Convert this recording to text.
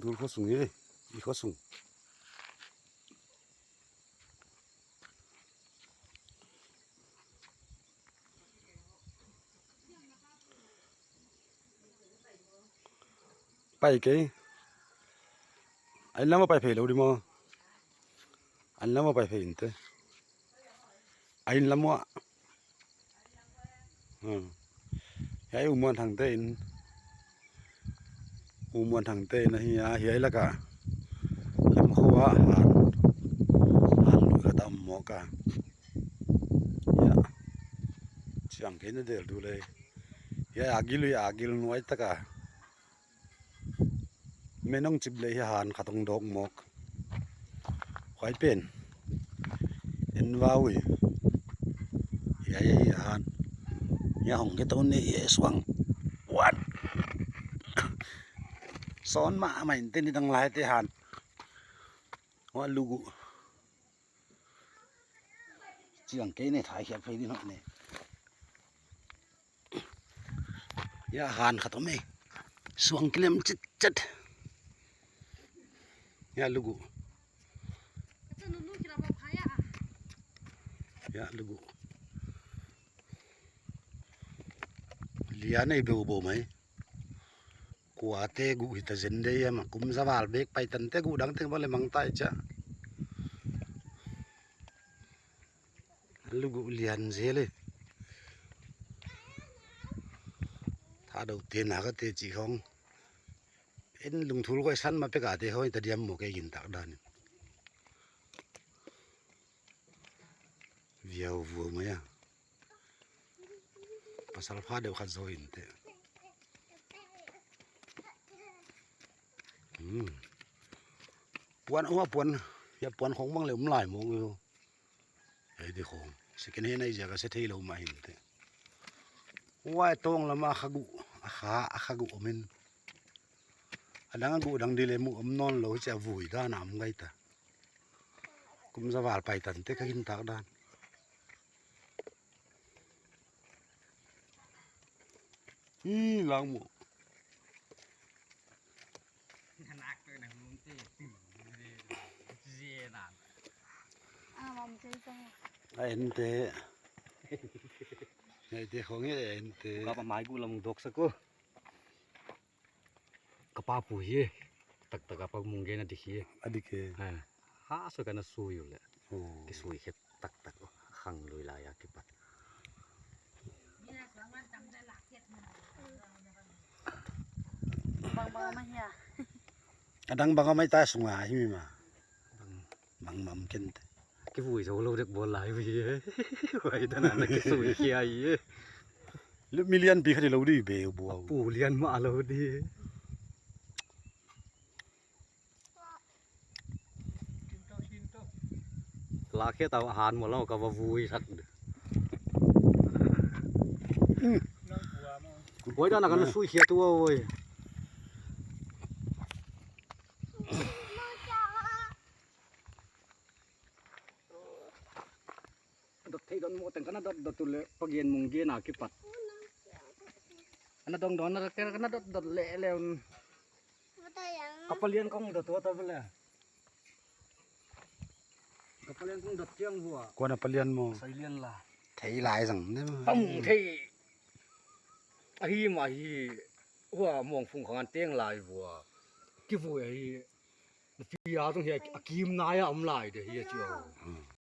ຕູນຂົວສູງເອີຍ ອີຂົວສູງ. ໄປເກ ອັນນັ້ນບໍ່ໄປເພໂລດີມໍ ອັນນັ້ນບໍ່ໄປເພອິນເຕ ອັນລະມົວ ອື ໃຫ້ອຸມວນທາງເຕອິນ ອຸມວນທາງເຕນະເຮຍ ເຮຍລະກະ ລຳຂົວຫານ ຫານລຸຍກະຕຳໝໍກະ ຍະ ສຽງເກນເດລດູເລີຍ ເຮຍອາກິລຸຍອາກິລງວຍຕະກະ ແມ່ນ້ອງຈິບເລີຍຫານຂະຕົງດອກໝອກ ຄວາຍເປັນ ເອັນວາວີ ເຮຍຫານ ເຮຍຫອງເກໂຕເນເຮຍສວງ ວັນ ສອນມາໃໝ່ເຕັນນີ້ຕັ້ງຫຼາຍເຕຫານ ວ່າລູກ ຈຽງເກເນ ຖ່າຍແຄບໄປດີເນາະເນ ຍາຫານຂະຕົມເອ ສວງກິເລັມຈິດຈັດ ຍາລູກ ຍາລູກ ເລຍໃນເບວໂບໄໝ ກວ່າເຕກຸຫິຕາເຊັນເດຍມາກຸມສະຫວາລເບກໄປຕັນເຕກຸດັງເຕັງບໍ່ເລີຍມັງຕາຍຈະ ລູກລຽນເສຍເລີຍ ຖ້າເຮົາເຕນາກະເຕຈິຂອງ ເອັນລຸງທູລກວຍສັນມາເປກາເຕເຮົາຕະດຽມໝໍແກກິນຕາກດານ ວຽວວຽວມາຍາ ປາສາລະພາດຽວຄັນໂຊອິນເຕ ອືມ ປວນ ໂອ ປວນ ຢາກປວນຂອງບັງເລີມຫຼາຍໂມງຢູ່ ໄອ້ເດຂອງ ສະກິນເຮໄນເຈຍກະເສດເທໂລມາອິນເຕ ວາຍໂຕງລະມາຄະກຸ ອາຄາ ອາຄະກຸອອມິນ ອະດັງອາກຸດັງດີເລມຸອຳນອນໂລຈະວຸຍດານາມໄກຕາ ກຸມສະຫວາລໄປຕັນເຕກະກິນຕາກດານ ອີ ລາງໝໍ ອາ ມັນເຈຈັງ ອາເອັນເຕ ໄອເຕຂອງເອເອັນເຕ ກະປະມາຍກູລະມຸງດົກສະກູ ກະປາປູເຮ ຕັກຕະກະປາມຸງເກນອະດິເຄ ອະດິເຄ ຮາສະກະນະຊູຢູ່ແຫຼະ ໂອ ກິຊູຍເຂດຕັກຕັກ ຄັງລຸຍລາຍາກິປັດ ບັງບັງມາເຮຍ ອະດັງບັງເອົາໄມ້ຕາສຸງອາຫິມີມາ ບັງ ບັງມຳເກັນ ກິວຸຍໂຊໂລເດັກບົວລາຍວິ ໄວ້ຕະນານກິສຸຍເຄຍອີ ຫຼືມີລຽນປີຄະດີລາວດີເບວບົວ ປູລຽນມາລາວດີ ລາເຄຕາອາຫານໝົດແລ້ວກະວ່າວຸຍທັກ ໂອຍ ດານະກະສຸຍເຄຍຕົວໂອຍ ດອດເທດອນໂມແຕ່ງກະນະດອດ ດອດຕຸເລ ປະເກນມຸງເກນາກິປັດ ອະນະດອງດອນນະກະນະດອດ ດອດເລແລ້ວ ກະປະລຽນກອງດອດຕົວຕະເວລາ ກະປະລຽນກອງດອດຈຽງຫົວ ກວນອະປະລຽນໂມ ໃສ່ລຽນລາ ເທຫຼາຍສັງເນາະ ຕ້ອງເທ ອະຮີມາຮີ ຫົວມອງຟຸງຂອງອັນເຕງຫຼາຍຫົວ ກິວຸຍ ມາເຟຍຕ້ອງເຮຍອາກີມນາຍອຳຫຼາຍເດເຮຍເຈົ້າ ອືມ